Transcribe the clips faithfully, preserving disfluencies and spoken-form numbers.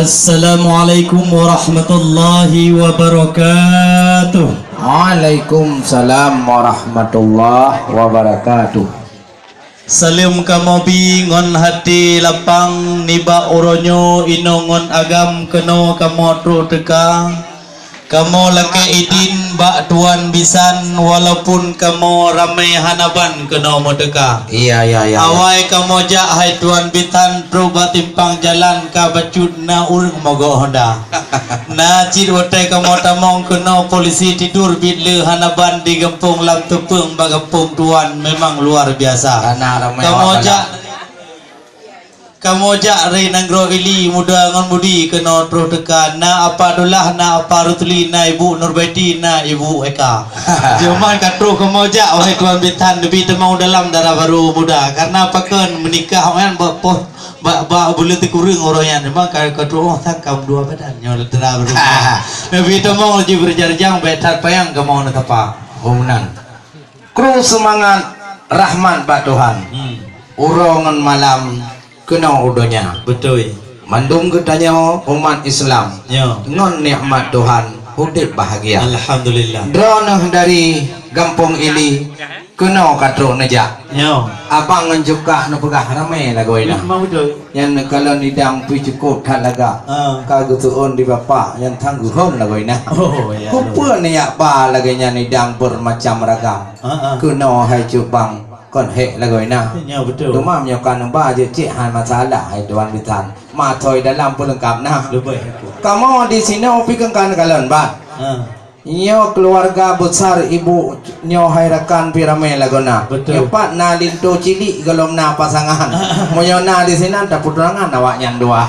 Assalamualaikum warahmatullahi wabarakatuh. Waalaikumsalam warahmatullahi wabarakatuh. Saleuem kamoe bi ngon até lapang nibak uroe nyoe, inong ngon agam keunoe kamoe troh teuka. Kamoe lakée idin bak Tuan Bisan, walaupun kamoe ramé hana ban keunoe meuteuka. Iya, iya, iya, iya. Awai kamoe jak hai Tuan Bisan, troh bak simpang jalan ka bacut na ureuëng mogok honda. Na cit watée kamoe tamong keunoe polisi tidur bit le hana ban di gampông lam teupeueng bak gampông Tuan memang luar biasa. Hana ramé awak galak. Kamoe jak Kamoe jak ri nanggroe Ili, muda ngon mudi keunoe troh teuka. Na Apa Dullah, na Apa Rusli, na Ibu Nurbaiti, na Ibu Eka. Cuman ka troh kamoe jak, wahai Tuan Bisan, neubi tamong dalam dara barô muda. Karena pakon meunikah nyan bak poh, bak, bak buleuen sikureueng uroe nyan. Memang ka, ka troh sang ka dua badan nyoe dara barô muda. Neubi tamong laju beureuja-reujang, bék that panyang kamoe neusapa. Oh, meunan. Kru seumangat rahmat bak Tuhan. Hmm. Uroe ngon malam keunoe u donya. Beutôi. Mandum geutanyoe umat Islam. Ya. Ngon nikmat Tuhan udeb bahagia. Alhamdulillah. Droeneuh dari Gampông Ili keunoe ka trok neujak. Ya. Abang ngon Jukah neupeugah ramé lagoe na. Memang beutôi. Nyan neukalon idang pih cukôp that lagak. Ah. Ka geuseuôn di bapak nyan thang geuhon lagoe na. Oh, ya. Kupeue neujak ba lagée nyan idang beurmacam ragam. Ah, ah. Keunoe hai cut bang kon hék lagoe na. Ya, beutôi. Teuma meunyoe ka neuba jeuet cit hai masalah hai Tuan Bisan. Meuasoe dalam peuleungkap na. Leubeh. Kamoe di sinoe pih kon ka neukalon ban. Ah. Nyoe keuluwarga besar ibu nyoe hai rakan pih ramé lagoe na. Beutôi. Nyoe pat na linto cilik gohlom na pasangan. Meunyoe na di sinan tapeutunangan awaknyan dua.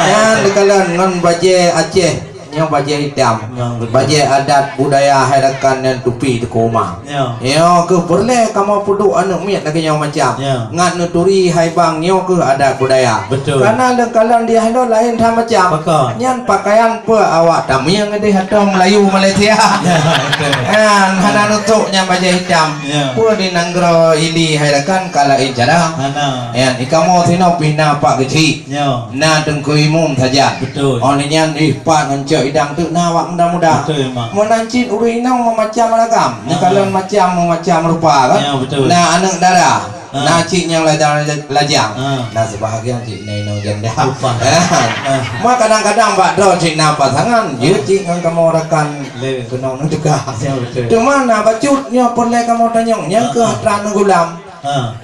Nyan dikalon ngon bajée Aceh, nyoe bajée itam. Nyan beutôi. Bajée adat budaya hai rakan nyan tupi teuku uma. Ya. Nyoe keuh peureulée kamoe peuduek aneuëk miet lagée nyoe macam. Ya. Ngat neuturi hai bang nyoe keuh adat budaya. Beutôi. Karena leukalon di hai lôn laén that macam. Pakon? Nyan pakaian peue awak tamieng deh atau Melayu Malaysia. Ya, beutôi. Nyan hana nutok nyan bajée itam. Ya. Peue di nanggroe Ili hai rakan ka laén cara. Hana. Nyan di kamoe sinoe pih na Pak Geuchik. Ya. Na Teungku Imum sajan. Beutôi. Oh nyan ih pat ngon cok idang tu na awak muda-muda. Beutôi memang. Meunan cit ureuëng inong meumacam ragam. Ah. Neukalon macam meumacam rupa kan. Ya, beutôi. Na aneuëk dara. Ah. Na cit nyang lajang-lajang. Ah. Na sibahagian cit na inong janda. Rupa. Ah. Ah. Ma kadang-kadang bak droe cit na pasangan, jeuet cit ngon kamoe rakan keunoe neuteuka. Ya, beutôi. Teuma na bacut nyoe peureulée kamoe tanyong, nyang keuh atra neugulam. Ah.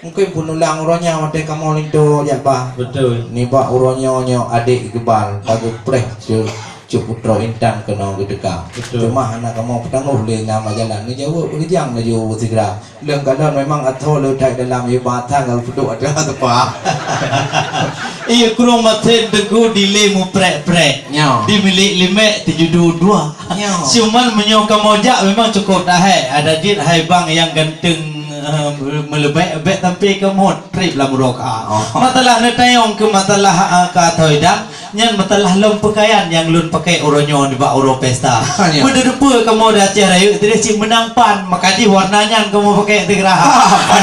Mungken peunulang uroe nyan watée kamoe linto jak ba. Beutôi. Nibak uroe nyoe nyoe adék Iqbal ka geupreh ceu, ceu putroe intan keunoe geuteuka. Beutôi. Teuma hana kamoe peutanggoh lé na majalah. Neujaweueb beureujeung laju sigra. Leueng kalon memang atho le that dalam ié batang lalu peuduek ateueh teupah. Iya, krueng masen teungku dilé muprek-prek. Nyo. Di milék limek teujudu dua. Nyo. Cuman meunyoe kamoe jak memang cukôp dahé. Ada jeuet hai bang nyang ganteng, eh, meuleubek-leubek sampai kamoe trép lam uroe ka. Oh. Masalah neutanyong keu masalah, ah, ka atho idang. Nyan masalah lom peukayan nyang lôn pakai uroe nyoe nibak uroe pesta. Ya. Meudeudeue kamoe di Aceh Rayeuk teuh cit meunang pan, maka jih warna nyan kamoe pakai sigra. Pan.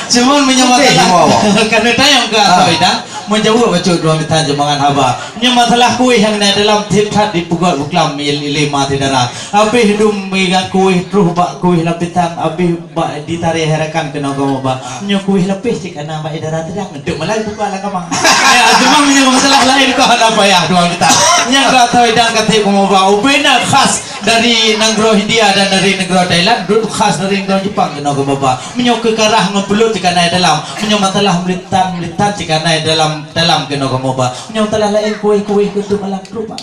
Cuman meunyoe masalah ka neutanyong keu atho idang, meujaweueb bacut dua mita jeumangan haba. Meunyoe masalah kueh nyang na dalam tiep that dipeugöt buklam lé ma syedara. Habéh dum meuigat kueh troh bak kueh lapisan, habéh bak ditaré hai rakan keunoe kamoe ba. Nyoe kueh lapéh cit kana bak idara teudang, deuek malai buka lam kama. Ya, cuma meunyoe masalah laén keuh hana payah dua mita. Nyang ka atho idang ka tiep kamoe ba. Ubena khas dari nanggroe India dan dari nanggroe Thailand, dum khas dari nanggroe Jepang keunoe kamoe ba. Meunyoe keu karah ngon peulut cit kana dalam. Meunyoe masalah meulitan, meulitan cit kana dalam, dalam keunoe kamoe ba. Meunyoe masalah laén kueh-kueh keu tu malam tu ba.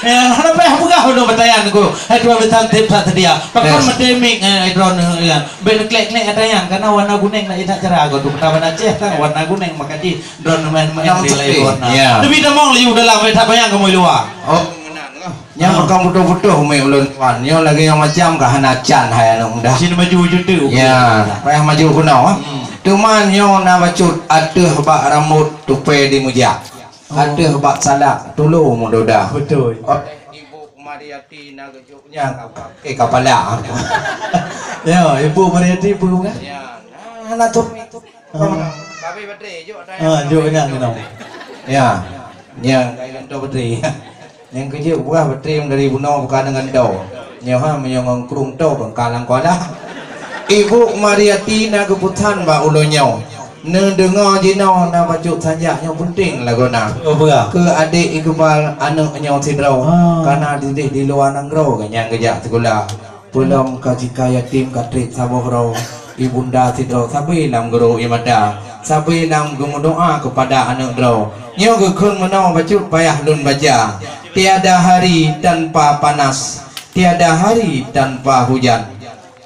Ya, hana payah peugah ulôn beutayan ku. Hai dua beutang tép that seudia. Pakon meuteumik, eh, droeneuh, ya. Bèk neuklek-klek ata nyan, karena warna guneng na idak cara ku. Tukang warna Aceh kan warna guneng, maka jih droeneuh main-main di lain warna. Ya. Tapi tamong laju dalam, bèk that panyang kamoe luwa. Oh, nyan bukan butoh-butoh umé ulôn tuan. Nyoe lagèe nyang macam ka hana can hai aneuk muda. Sini maju jute. Ya, payah maju keunoe. Hmm. Teuma nyoe na bacut ateueh bak rambut tupai di meujak. Oh. Ateueh bak salak tulo meudoda. Betul. Ibu Mariati na geujok nyang ka pakai kapala. Ya, Ibu Mariati peue kan? Ya, nah, na tu. Ah. Tapi baterai jok dah. Ah, jok nyang kena. Ya. Nyan, kai lôn toe batri. Nyang keujeuet buah batri dari bunoe bukan deungon toe. Nyoe ha meunyoe ngon krueng toe beungkah lam kuala. Ibu Mariati na geupesan bak ulôn nyoe. Neudeungoe jinoe na bacut sanjak nyoe peunteng lagoena. Oh, peugah. Keu adék Iqbal aneuk nyoe sidroe. Ah. Kana dideh di luwa nanggroe geunyang geujak sikula. Peulom ka jika yatim ka treb saboh droe, ibunda sidroe sabe lam geuro ié mata, sabe lam geumeudoá keupada aneuk droe. Nyoe geukheun meunoe bacut payah lôn baca, tiada hari tanpa panas, tiada hari tanpa hujan.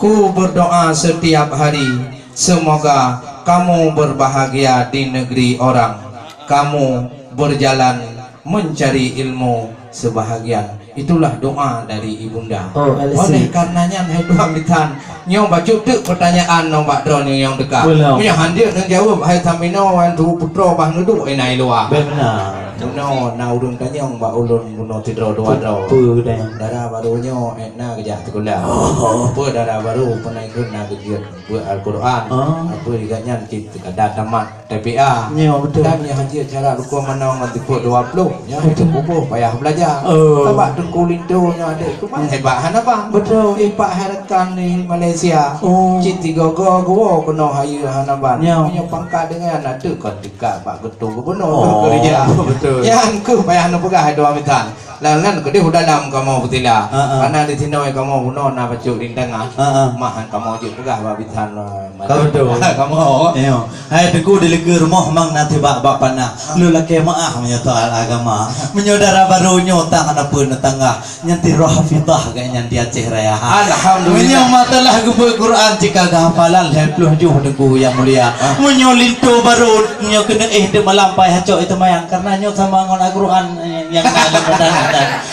Ku berdoa setiap hari, semoga kamu berbahagia di negeri orang, kamu berjalan mencari ilmu sebahagian. Itulah doa dari ibunda. Oh, I see. Oleh karena nyan, hai tuan bisan, nyoe bacut teuk pertanyaan nyoe bak droeneuh nyang teuka. Belum. Meunyoe hanjeuet neujaweueb, hai Saminoe wan Teungku Putroe bah neuduek inan i luwa. Benar. Bunoe na ureueng tanyong bak ulôn bunoe sidroe dua droe. Peue tanyong? Dara barô nyoe, eh, na geujak sikula. Oh. Peue dara barô, peue na ikheun na geujeuet beuet Al-Quran. Oh. Peue gobnyan cit sekadar tamat T P A. Nyoe, betul. Dan nyoe hanjeuet cara rukon manoe ngon sifeuet dua ploh. Nyoe betul. Cukup boh payah belajar. Oh. Sabab Teungku Linto nyoe adék ku ban hebat hana ban. Betul. Ipak hai rakan di Malaysia. Oh. Cit tiga go geuwoe keunoe hayeue hana ban. Nyoe. Nyoe pangkat deungon aneuk kon tingkat bak geutong gubernur. Oh, keureuja. Betul. Nyan keuh payah neupeugah hai tuan bisan. Lam nan keudeh u dalam kamoe beutila. Ha, ha. Karena di sinoe kamoe bunoe na bacut rintangan. Ha, ha. Mah kamoe jeuet peugah bak bisan, eh, Ka beutôi. Kamoe. Iyo. Hai Teungku, di likot rumoh mang na tibak bak panah. Lôn lakée meuáh meunyoe soal agama. Meunyoe dara barô nyoe tang hana peue neutanggah, nyan tiroh hafidhah gét nyan di Aceh Raya. Alhamdulillah. Meunyoe masalah geubeuet Quran cit ka geuhafalan lhée ploh juh Teungku nyang mulia. Ah. Meunyoe linto barô nyoe keuneuk éh di malam payah cok i teumayang, karena nyoe sama ngon Al-Quran, eh, nyang na lam badan.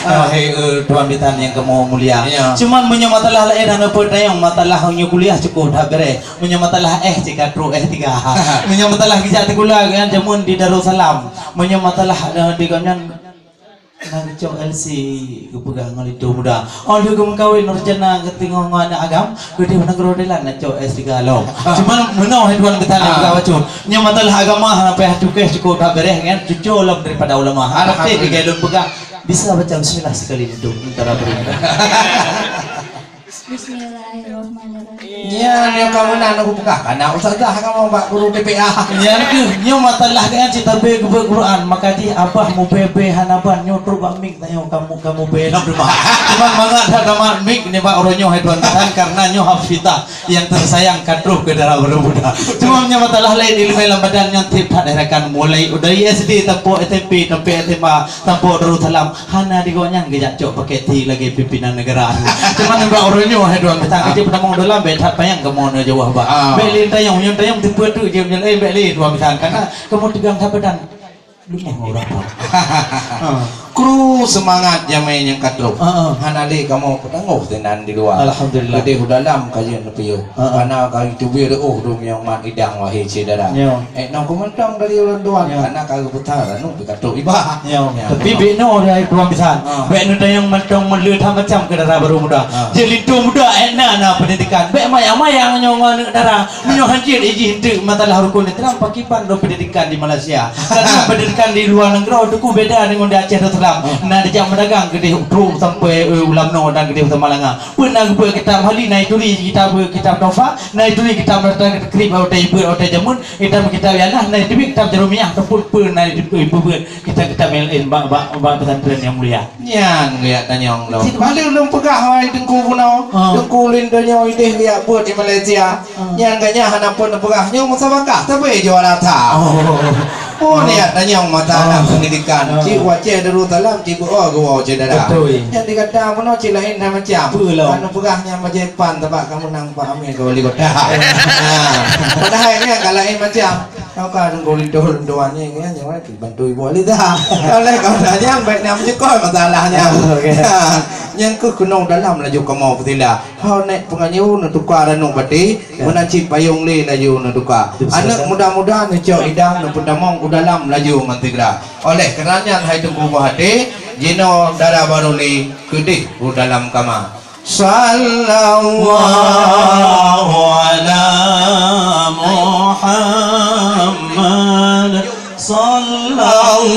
Ah. Wahai, eh, tuan bisan nyang kamoe mulia. Ya. Cuman meunyoe masalah laén hana peue tanyong, masalah nyoe kuliah cukup that beureh. Meunyoe masalah éh cit ka trok S tiga. Meunyoe masalah geujak sikula nyan jameun di Darussalam. Meunyoe masalah, eh, di gobnyan na geucok L C geupeugah ngon linto muda. Oh, lheueh geumeukawen Nurjana geuteungoh ngon aneuk agam, geudeh u nanggroe Thailand na cok S tiga lom. Cuman meunoe hai tuan bisan nyang peugah bacut. Nyoe masalah agama hana payah cukéh cukup that beureh nyan, cucoe lom daripada ulama. Alhamdulillah. Tapi lagée lôn peugah, bisa baca bismillah sekali linto, sementara beri. Bismillahirrahmanirrahim. Nyan, nyoe ka meunan aku peugah, kana ustazah kamoe bak guru T P A. Nyan keuh, nyoe masalah nyan cit tabé geubeuet Quran, maka jih abah mubée-bée hana ban, nyoe trok bak mik tanyoe kamoe, kamoe bée lom teuma. Cuman mangat that tamat mik nibak uroe nyoe hai tuan bisan, karena nyoe hafizah nyang teusayang ka troh keu dara barô muda. Cuma nyoe masalah laén ileumèe lam badan nyan tiep that hai rakan, mulai dari S D sampoe S M P sampai S M A sampoe Darussalam. Hana di gobnyan geujak cok paket ti lagée pimpinan negara. Cuman nibak uroe nyoe hai tuan bisan, ah, keucok peutamong dalam, bék that panyang kamoe na jaweueb bah. Ah. Bék lé tanyong, nyoe tanyong tipe tu je, eh, bék lé tuan bisan, karena kamoe teugang that badan. Leumah urang bah. Ah. Kru seumangat jamé nyang ka trok. Ah, ah. Hana lé kamoe peutanggôh sinan di luwa. Alhamdulillah. Leubeh u dalam ka jeuet neupiôh. Ah, ah. Kana ka teubiet reuôh dum nyang mat idang wahé syedara. Ya. Eh, nong kumantong dari ulôn tuan, ya, kana ka geupeutara nong pih ka trok iba. Ya. Ya. Tapi binoe dari tuan bisan. Ah. Bék neutanyong mantong meuleuet that macam keu dara barô muda. Ah. Jeuet linto muda, eh, na, na pendidikan. Bék mayang-mayang nyoe ngon aneuk dara. Meunyoe han jeuet ijih enteuk masalah rukon Islam, pakriban lom pendidikan di Malaysia. Karena pendidikan di luwa nanggroe teungku beda deungon di Aceh Darussalam. Ah. Na dijak meudagang keudeh u Truk sampoe, eh, u Lamno dan keudeh u Samalanga. Peue na geubeuet kitab Hali, na ituri kitab, kitab Tuhfah, na ituri kitab Takrib, watèe ibeuet, watèe jameun, kitab, kitab Ianah, na ituri kitab Jaromiah, ataupun peue na ibeuet kitab-kitab nyang laén bak, bak, bak pesantren nyang mulia. Nyan geujak tanyong lom. Cit balik lôn peugah, wahai Teungku bunoe. Ah. Teungku Lin donya ideh geujak beuet di Malaysia. Ah. Nyan gobnyan hana pun peugah, nyoe musabakah sabe juara that. Oh. Oh, nyan tanyong masalah pendidikan. Ah. Cit u Aceh Darussalam, cit beuo geuwoe syedara. Betul. Nyan dikata bunoe cit laén that macam. Peue lom? Hana peugah nyan bajèe pan, sabab ka meunang Pak Amir keu wali kota. Ah. Padahai nyan ka laén macam. Ka ka Teungku Lin doh lôn tuan nyan, nyan, nyan. Bantu ibu Aliza. Oleh karena nyan, baik nak meunyeukôi masalahnya. Okey. Nyan keuh keunoe dalam laju kamoe peutila. Ho nèk peunganyô neutuka ranub baté, ya, meunan cit payong lé laju neutuka. Betul, Ustaz. Aneuk muda-muda neucok idang neupeutamong u dalam laju ngon sigra. Oleh karena nyan, hai Teungku Buah Até, jinoe dara barô lé keudeh u dalam kama. Sallallahu ala Muhammad. Sallallahu